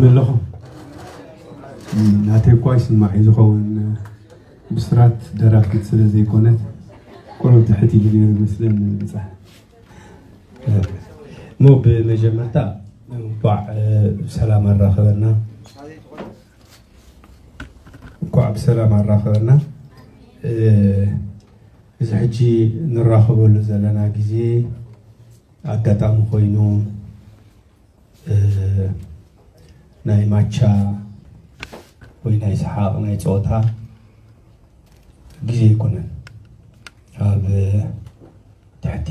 ዘለኹም ናተይ እኳ ይስማዕ እዩ ዝኸውን። ብስራት ደራፊት ስለ ዘይኮነት ቁሩብ ትሕት ኢሉ ነይሩ ይመስለኒ። ንብጻሕ እሞ ብመጀመርታ እንኳዕ ብሰላም ኣራኸበና። እንኳዕ ብሰላም ኣራኸበና። እዚ ሕጂ ንራኸበሉ ዘለና ግዜ ኣጋጣሚ ኮይኑ ናይ ማቻ ወይ ናይ ሰሓቕ ናይ ፀወታ ግዜ ኣይኮነን። ኣብ ትሕቲ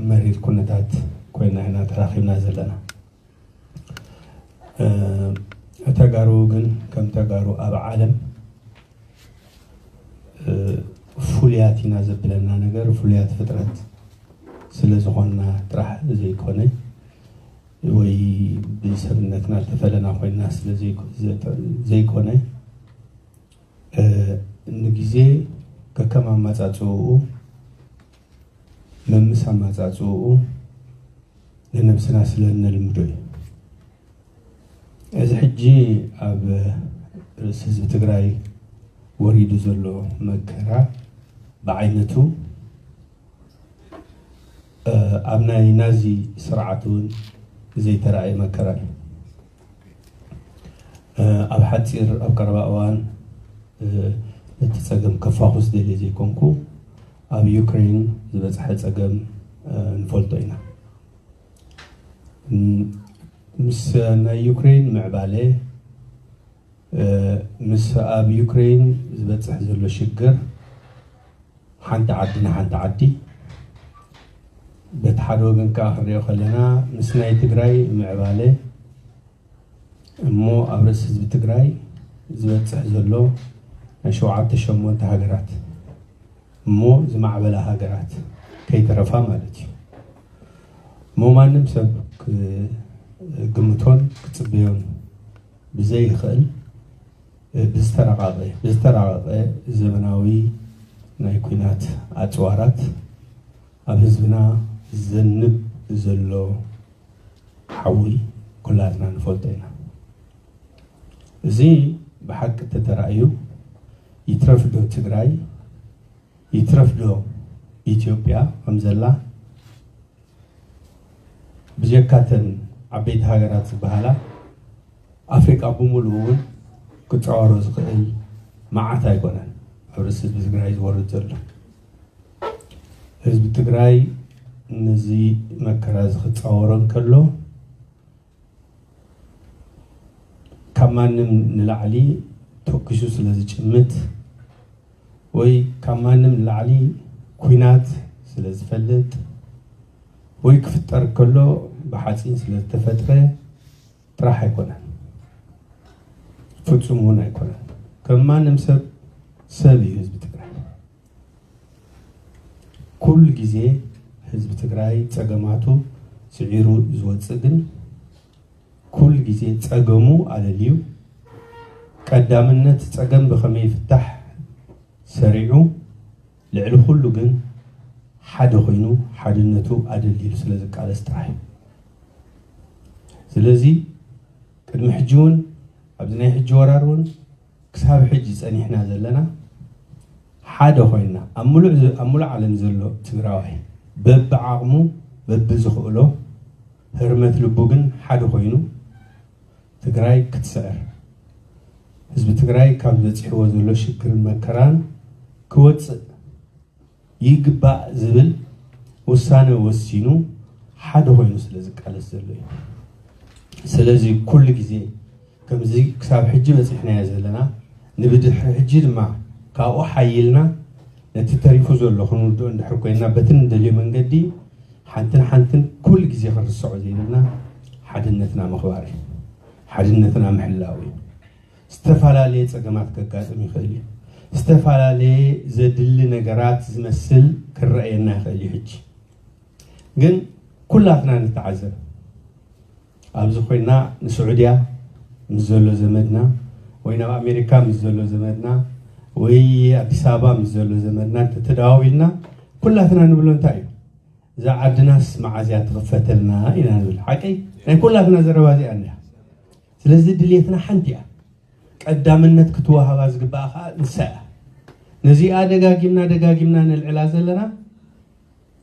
መሪር ኩነታት ኮይና ኢና ተራኺብና ዘለና። ተጋሩ ግን ከም ተጋሩ ኣብ ዓለም ፍሉያት ኢና ዘብለና ነገር ፍሉያት ፍጥረት ስለ ዝኾንና ጥራሕ ዘይኮነ ወይ ብሰብነትና ዝተፈለና ኮይና ስለ ዘይኮነ ንግዜ ከከም ኣመፃፅኡ መምስ ኣመፃፅኡ ንነብስና ስለ እነልምዶ እዩ። እዚ ሕጂ ኣብ ርእሲ ህዝቢ ትግራይ ወሪዱ ዘሎ መከራ ብዓይነቱ ኣብ ናይ ናዚ ስርዓት እውን ዘይተረኣየ መከራ እዩ። ኣብ ሓፂር ኣብ ቀረባ እዋን እቲ ፀገም ከፋኹስ ደልየ ዘይኮንኩ ኣብ ዩክሬን ዝበፅሐ ፀገም ንፈልጦ ኢና። ምስ ናይ ዩክሬን ምዕባለ ምስ ኣብ ዩክሬን ዝበፅሕ ዘሎ ሽግር ሓንቲ ዓዲ ንሓንቲ ዓዲ በቲ ሓደ ወገን ከዓ ክንሪኦ ከለና ምስ ናይ ትግራይ ምዕባለ እሞ ኣብ ርእሲ ህዝቢ ትግራይ ዝበፅሕ ዘሎ ናይ ሸውዓተ ሸሞንተ ሃገራት እሞ ዝማዕበላ ሃገራት ከይተረፋ ማለት እዩ። እሞ ማንም ሰብ ክግምቶን ክፅበዮን ብዘይኽእል ብዝተራቐቐ ብዝተራቐቐ ዘመናዊ ናይ ኲናት ኣፅዋራት ኣብ ህዝብና ዘንብ ዘሎ ሓዊ ኩላትና ንፈልጦ ኢና። እዚ ብሓቂ ተተራእዩ ይትረፍዶ ትግራይ ይትረፍዶ ኢትዮጵያ ከምዘላ ብጀካተን ዓበይቲ ሃገራት ዝበሃላ ኣፍሪቃ ብምሉኡ እውን ክፃወሮ ዝኽእል መዓት ኣይኮነን ኣብ ርእሲ ህዝቢ ትግራይ ዝወርድ ዘሎ። ህዝቢ ትግራይ ነዚ መከራ እዚ ክፃወሮ እንከሎ ካብ ማንም ንላዕሊ ተኩሱ ስለ ዝጭምት ወይ ካብ ማንም ንላዕሊ ኲናት ስለ ዝፈልጥ ወይ ክፍጠር ከሎ ብሓፂን ስለ ዝተፈጥረ ጥራሕ ኣይኮነን፣ ፍፁም እውን ኣይኮነን። ከም ማንም ሰብ ሰብ እዩ ህዝቢ ትግራይ። ኩሉ ግዜ ህዝቢ ትግራይ ፀገማቱ ስዒሩ ዝወፅእ ግን ኩሉ ግዜ ፀገሙ ኣለልዩ ቀዳምነት ፀገም ብኸመይ ይፍታሕ ሰሪዑ ልዕሊ ኩሉ ግን ሓደ ኮይኑ ሓድነቱ ኣደልድሉ ስለ ዝቃለስ ጥራሕ እዩ። ስለዚ ቅድሚ ሕጂ እውን ኣብዚ ናይ ሕጂ ወራር እውን ክሳብ ሕጂ ጸኒሕና ዘለና ሓደ ኮይንና ኣብ ሙሉእ ዝ- ኣብ ሙሉእ ዓለም ዘሎ ትግራዋይ በብዓቕሙ በብዝኽእሎ ህርመት ልቡ ግን ሓደ ኮይኑ ትግራይ ክትስዕር ህዝቢ ትግራይ ካብ በፂሕዎ ዘሎ ሽግርን መከራን ክወፅእ ይግባእ ዝብል ውሳነ ወሲኑ ሓደ ኮይኑ ስለ ዝቃለስ ዘሎ እዩ። ስለዚ ኩሉ ግዜ ከምዚ ክሳብ ሕጂ በፂሕናዮ ዘለና ንብድሕሪ ሕጂ ድማ ካብኡ ሓይልና ነቲ ተሪፉ ዘሎ ክንውድኦ እንድሕር ኮይንና በቲ ንደልዮ መንገዲ ሓንትን ሓንትን ኩሉ ግዜ ክንርስዖ ዘይብልና ሓድነትና ምኽባር እዩ። ሓድነትና ምሕላው እዩ። ዝተፈላለየ ፀገማት ከጋጥም ይኽእል እዩ። ዝተፈላለየ ዘድሊ ነገራት ዝመስል ክረኣየና ይኽእል እዩ። ሕጂ ግን ኩላትና ንተዓዘብ። ኣብዚ ኮይና ንስዑድያ ምስ ዘሎ ዘመድና ወይ ናብ ኣሜሪካ ምስ ዘሎ ዘመድና ወይ ኣዲስ ኣበባ ምስ ዘሎ ዘመድና እንተተደዋዊልና ኩላትና ንብሎ እንታይ እዩ? እዛ ዓድናስ መዓዝያ ትኽፈተልና ኢና ንብል። ሓቀይ ናይ ኩላትና ዘረባ እዚኣ እንድያ። ስለዚ ድልየትና ሓንቲ እያ። ቀዳምነት ክትወሃባ ዝግባኣ ከዓ ንሳ እያ። ነዚኣ ደጋጊምና ደጋጊምና ነልዕላ ዘለና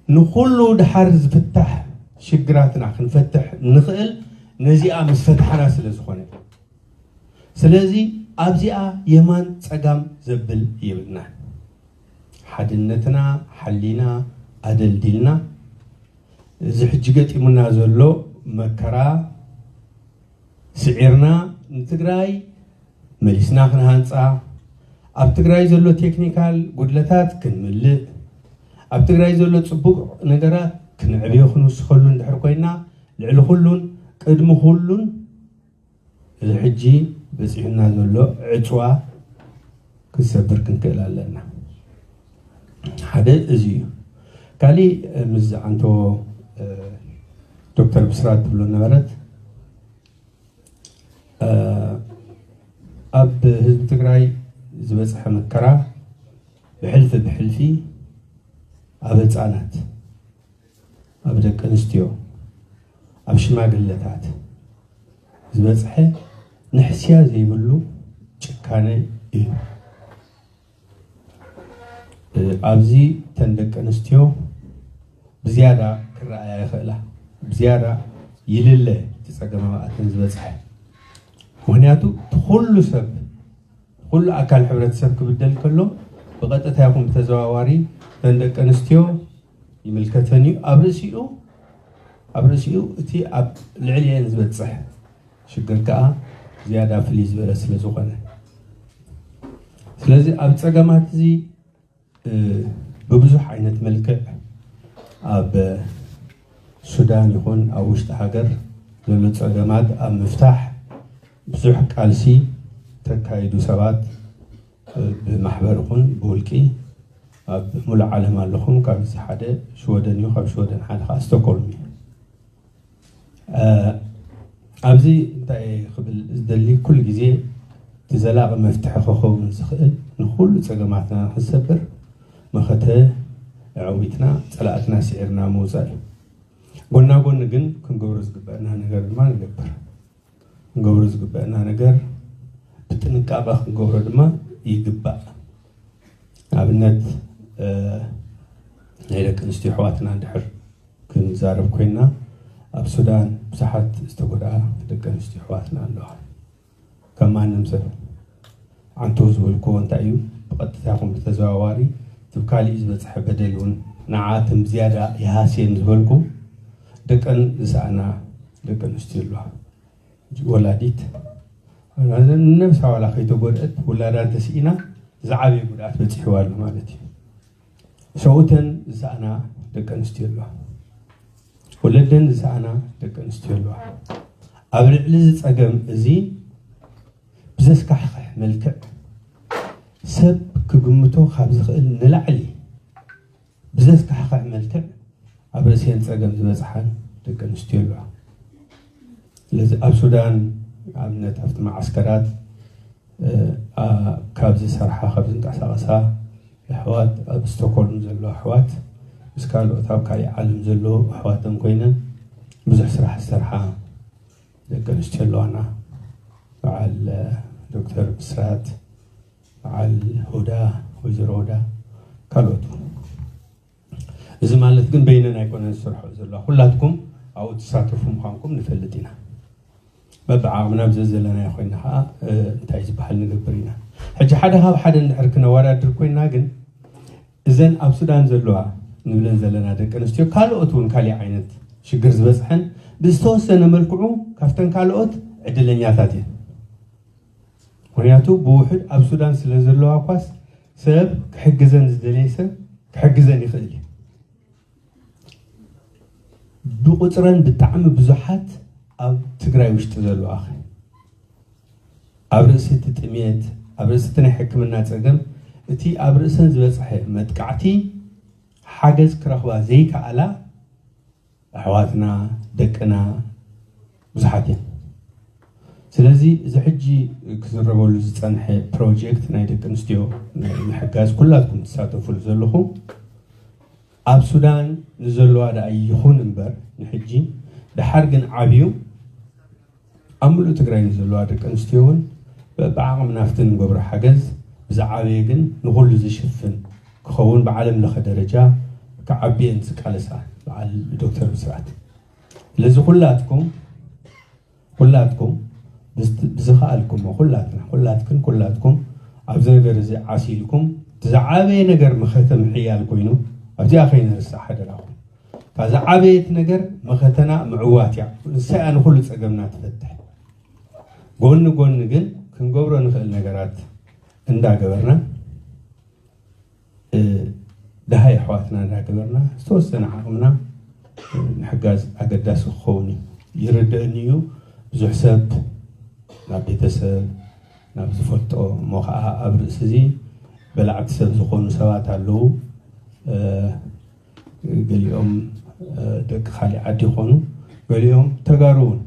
ንኩሉ ድሓር ዝፍታሕ ሽግራትና ክንፈትሕ ንኽእል ነዚኣ ምስ ፈትሓና ስለ ዝኾነ። ስለዚ ኣብዚኣ የማን ጸጋም ዘብል የብልና። ሓድነትና ሓሊና ኣደልዲልና እዚ ሕጂ ገጢሙና ዘሎ መከራ ስዒርና ንትግራይ መሊስና ክንሃንፃ፣ ኣብ ትግራይ ዘሎ ቴክኒካል ጉድለታት ክንምልእ፣ ኣብ ትግራይ ዘሎ ፅቡቅ ነገራት ክንዕብዮ ክንውስኸሉ እንድሕር ኮይና፣ ልዕሊ ኩሉን ቅድሚ ኩሉን እዚ ሕጂ በፂሑና ዘሎ ዕፅዋ ክንሰብር ክንክእል ኣለና። ሓደ እዚ እዩ። ካሊእ ምስ ዝዓንቶ ዶክተር ብስራት ትብሎ ነበረት ኣብ ህዝቢ ትግራይ ዝበፅሐ መከራ ብሕልፊ ብሕልፊ ኣብ ህፃናት፣ ኣብ ደቂ ኣንስትዮ፣ ኣብ ሽማግለታት ዝበፅሐ ንሕስያ ዘይብሉ ጭካነ እዩ። ኣብዚ ተን ደቂ ኣንስትዮ ብዝያዳ ክረኣያ ይኽእላ፣ ብዝያዳ ይልለ እቲ ፀገም ኣብኣተን ዝበፅሐ። ምክንያቱ እቲ ኩሉ ሰብ ኩሉ ኣካል ሕብረተሰብ ክብደል ከሎ ብቐጥታ ይኹን ብተዘዋዋሪ ተን ደቂ ኣንስትዮ ይምልከተን እዩ። ኣብ ርእሲኡ ኣብ ርእሲኡ እቲ ኣብ ልዕሊኤን ዝበፅሕ ሽግር ከዓ ዝያዳ ፍልይ ዝበለ ስለ ዝኾነ፣ ስለዚ ኣብ ፀገማት እዚ ብብዙሕ ዓይነት መልክዕ ኣብ ሱዳን ይኹን ኣብ ውሽጢ ሃገር ዘሎ ፀገማት ኣብ ምፍታሕ ብዙሕ ቃልሲ ተካይዱ ሰባት ብማሕበር ይኹን ብውልቂ ኣብ ሙሉእ ዓለም ኣለኹም። ካብዚ ሓደ ሽወደን እዩ። ካብ ሽወደን ሓደ ከዓ ስቶኮልም እዩ። ኣብዚ እንታይ ክብል ዝደሊ፣ ኩሉ ግዜ እቲ ዘላቂ መፍትሒ ክኸውን ዝኽእል ንኩሉ ፀገማትና ንክንሰብር መኸተ ኣዕዊትና ፀላእትና ስዒርና ምውፃእ እዩ። ጎና ጎኒ ግን ክንገብሮ ዝግበአና ነገር ድማ ንገብር። ክንገብሮ ዝግበአና ነገር ብጥንቃቐ ክንገብሮ ድማ ይግባእ። ንኣብነት ናይ ደቂ ኣንስትዮ ኣሕዋትና እንድሕር ክንዛረብ ኮይና ኣብ ሱዳን ብዙሓት ዝተጎድኣ ደቂ ኣንስትዮ ኣሕዋትና ኣለዋ። ከም ማንም ሰብ ዓንቶ ዝበልክዎ እንታይ እዩ? ብቐጥታ ይኹን ብተዘዋዋሪ እቲ ካሊእ ዝበፅሐ በደል እውን ንዓኣተን ብዝያዳ ይሃስየን ዝበልኩ ደቀን ዝሰኣና ደቂ ኣንስትዮ ኣለዋ። ወላዲት ነብሳ ዋላ ከይተጎድአት ውላዳ እንተስኢና ዝዓበየ ጉድኣት በፂሕዋ ኣሎ ማለት እዩ። ሰብኡተን ዝሰኣና ደቂ ኣንስትዮ ኣለዋ። ወለደን ዝሰኣና ደቂ ኣንስትዮ ኣለዋ። ኣብ ልዕሊ እዚ ፀገም እዚ ብዘስካሕክሕ መልክዕ ሰብ ክግምቶ ካብ ዝኽእል ንላዕሊ ብዘስካሕክሕ መልክዕ ኣብ ርእሲኤን ፀገም ዝበፅሓን ደቂ ኣንስትዮ ኣለዋ። ስለዚ ኣብ ሱዳን ንኣብነት ኣብቲ መዓስከራት ካብ ዝሰርሓ ካብ ዝንቀሳቐሳ ኣሕዋት ኣብ ስቶኮልም ዘለዋ ኣሕዋት ምስ ካልኦት ኣብ ካሊእ ዓለም ዘለዉ ኣሕዋተን ኮይነን ብዙሕ ስራሕ ዝሰርሓ ደቂ ኣንስትዮ ኣለዋና። በዓል ዶክተር ብስራት፣ በዓል ሁዳ፣ ወይዘሮ ሁዳ፣ ካልኦት እውን። እዚ ማለት ግን በይነን ኣይኮነን ዝሰርሖ ዘለዋ፣ ኩላትኩም ኣብኡ ትሳተፉ ምዃንኩም ንፈልጥ ኢና። በብዓቕምና ብዘዘለናዮ ኮይና ከዓ እንታይ ዝበሃል ንገብር ኢና። ሕጂ ሓደ ካብ ሓደ እንድሕር ክነወዳድር ኮይና ግን እዘን ኣብ ሱዳን ዘለዋ ንብለን ዘለና ደቂ ኣንስትዮ ካልኦት እውን ካሊእ ዓይነት ሽግር ዝበፅሐን ብዝተወሰነ መልክዑ ካብተን ካልኦት ዕድለኛታት እየን። ምክንያቱ ብውሑድ ኣብ ሱዳን ስለ ዘለዋ እኳስ ሰብ ክሕግዘን ዝደለየ ሰብ ክሕግዘን ይኽእል እዩ። ብቁፅረን ብጣዕሚ ብዙሓት ኣብ ትግራይ ውሽጢ ዘለዋ ኣብ ርእሲ እቲ ጥሜት ኣብ ርእሲ እቲ ናይ ሕክምና ፀገም እቲ ኣብ ርእሰን ዝበፅሐ መጥቃዕቲ ሓገዝ ክረኽባ ዘይከኣላ ኣሕዋትና ደቅና ብዙሓት እዮም። ስለዚ እዚ ሕጂ ክዝረበሉ ዝፀንሐ ፕሮጀክት ናይ ደቂ ኣንስትዮ ምሕጋዝ ኩላትኩም ትሳተፉሉ ዘለኹም ኣብ ሱዳን ንዘለዋ ደኣ ይኹን እምበር ንሕጂ ደሓር ግን ዓብዩ ኣብ ምሉእ ትግራይ ንዘለዋ ደቂ ኣንስትዮ እውን በብዓቕምና ኣብቲ ንገብሮ ሓገዝ ብዝዓበየ ግን ንኹሉ ዝሽፍን ክኸውን ብዓለም ለኸ ደረጃ ክዓብየን ዝቃለሳ በዓል ዶክተር ብስራት። ስለዚ ኩላትኩም ኩላትኩም ብዝት- ብዝኸኣልኩሞ ኩላትና ኩላትክን ኩላትኩም ኣብዚ ነገር እዚ ዓሲልኩም እቲ ዝዓበየ ነገር መኸተ ምሕያል ኮይኑ ኣብዚኣ ከይንርስዕ ሓደራኹም። እታ ዝዓበየት ነገር መኸተና ምዕዋት እያ። ንሳ እያ ንኹሉ ጸገምና ትፈትሕ። ጎኒ ጎኒ ግን ክንገብሮ ንኽእል ነገራት እንዳገበርና እ፣ ደሃይ ኣሕዋትና እንዳገበርና ዝተወሰነ ዓቕምና እ፣ ምሕጋዝ ኣገዳሲ ክኸውን እዩ። ይርደእኒ እዩ። ብዙሕ ሰብ ናብ ቤተሰብ ናብ ዝፈልጦ እሞ ከዓ ኣብ ርእሲ እዚ በላዕቲ ሰብ ዝኾኑ ሰባት ኣለዉ። እ፣ ገሊኦም እ፣ ደቂ ካሊእ ዓዲ ይኾኑ፣ ገሊኦም ተጋሩ እውን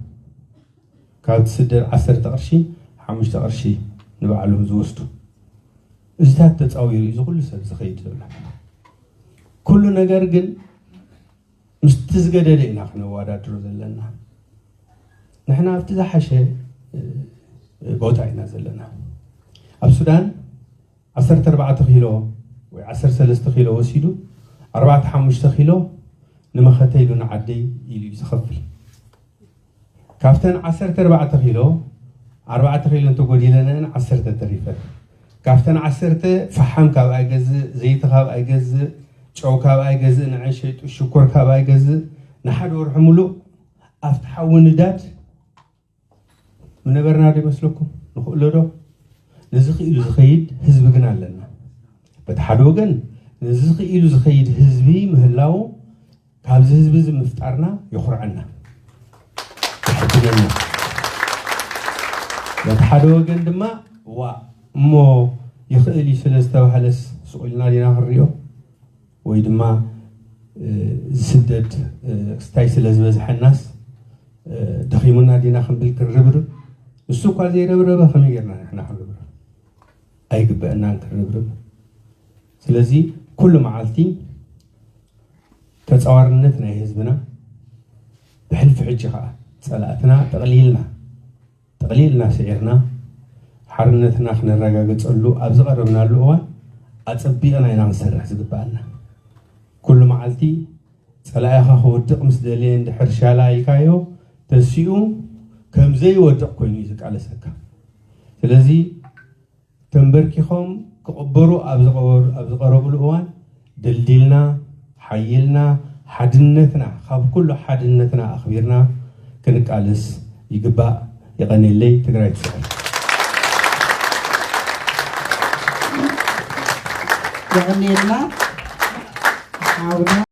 ካብ ትስደድ ዓሰርተ ቅርሺ ሓሙሽተ ቅርሺ ንባዕሎም ዝወስዱ። እዚታት ተፃዊሩ እዩ እዚ ኩሉ ሰብ ዝኸይድ ዘሎ። ኩሉ ነገር ግን ምስቲ ዝገደደ ኢና ክነወዳድሮ ዘለና። ንሕና ኣብቲ ዝሓሸ እ፣ ቦታ ኢና ዘለና። ኣብ ሱዳን ዓሰርተ ኣርባዕተ ኪሎ ወይ ዓሰርተ ሰለስተ ኪሎ ወሲዱ ኣርባዕተ ሓሙሽተ ኪሎ ንመኸተ ኢሉ ንዓደይ ኢሉ እዩ ዝኸፍል። ካብተን ዓሰርተ ኣርባዕተ ኪሎ ኣርባዕተ ኪሎ እንተጎዲለንአን ዓሰርተ ተሪፈን። ካብተን ዓሰርተ ፈሓም ካብ ኣይገዝእ፣ ዘይቲ ካብ ኣይገዝእ፣ ጨው ካብ ኣይገዝእ፣ ንዐን ሸይጡ ሽኮር ካብ ኣይገዝእ፣ ንሓደ ወርሒ ሙሉእ ኣብቲ ሓዊ ንዳድ ምነበርና ዶ ይመስለኩም? ንኽእሎ ዶ? ነዚ ክኢሉ ዝኸይድ ህዝቢ ግን ኣለና። በቲ ሓደ ወገን ነዚ ክኢሉ ዝኸይድ ህዝቢ ምህላው ካብዚ ህዝቢ እዚ ምፍጣርና የኹርዐና፣ የሕብነና። በቲ ሓደ ወገን ድማ ዋ እሞ ይኽእል እዩ ስለ ዝተባህለስ ስቕ ኢልና ዲና ክንሪኦ? ወይ ድማ እ፣ ዝስደድ እ፣ ክስታይ ስለ ዝበዝሐናስ እ፣ ደኺሙና ዲና ክንብል ክንርብርብ? ንሱ እኳ ዘይረብረበ ከመይ ጌርና ንሕና ክንርብርብ? ኣይግበአናን ክንርብርብ። ስለዚ ኩሉ መዓልቲ ተፃዋርነት ናይ ህዝብና ብሕልፊ ሕጂ ከዓ ፀላእትና ጠቕሊልና ጠቕሊልና ስዒርና ሓርነትና ክነረጋግፀሉ ኣብ ዝቐረብናሉ እዋን ኣፀቢቕና ኢና ክንሰርሕ ዝግበኣና። ኩሉ መዓልቲ ፀላኢኻ ክወድቕ ምስ ደለየ እንድሕር ሻላ ኢልካዮ ተሲኡ ከም ዘይወድቕ ኮይኑ እዩ ዝቃለሰካ። ስለዚ ተንበርኪኾም ክቕበሩ ኣብ ዝቐበሩ- ኣብ ዝቐረብሉ እዋን ደልዲልና ሓይልና ሓድነትና ካብ ኩሉ ሓድነትና ኣኽቢርና ክንቃለስ ይግባእ። የቐንየለይ። ትግራይ ትስዕር። የቐንየልና ሓውና።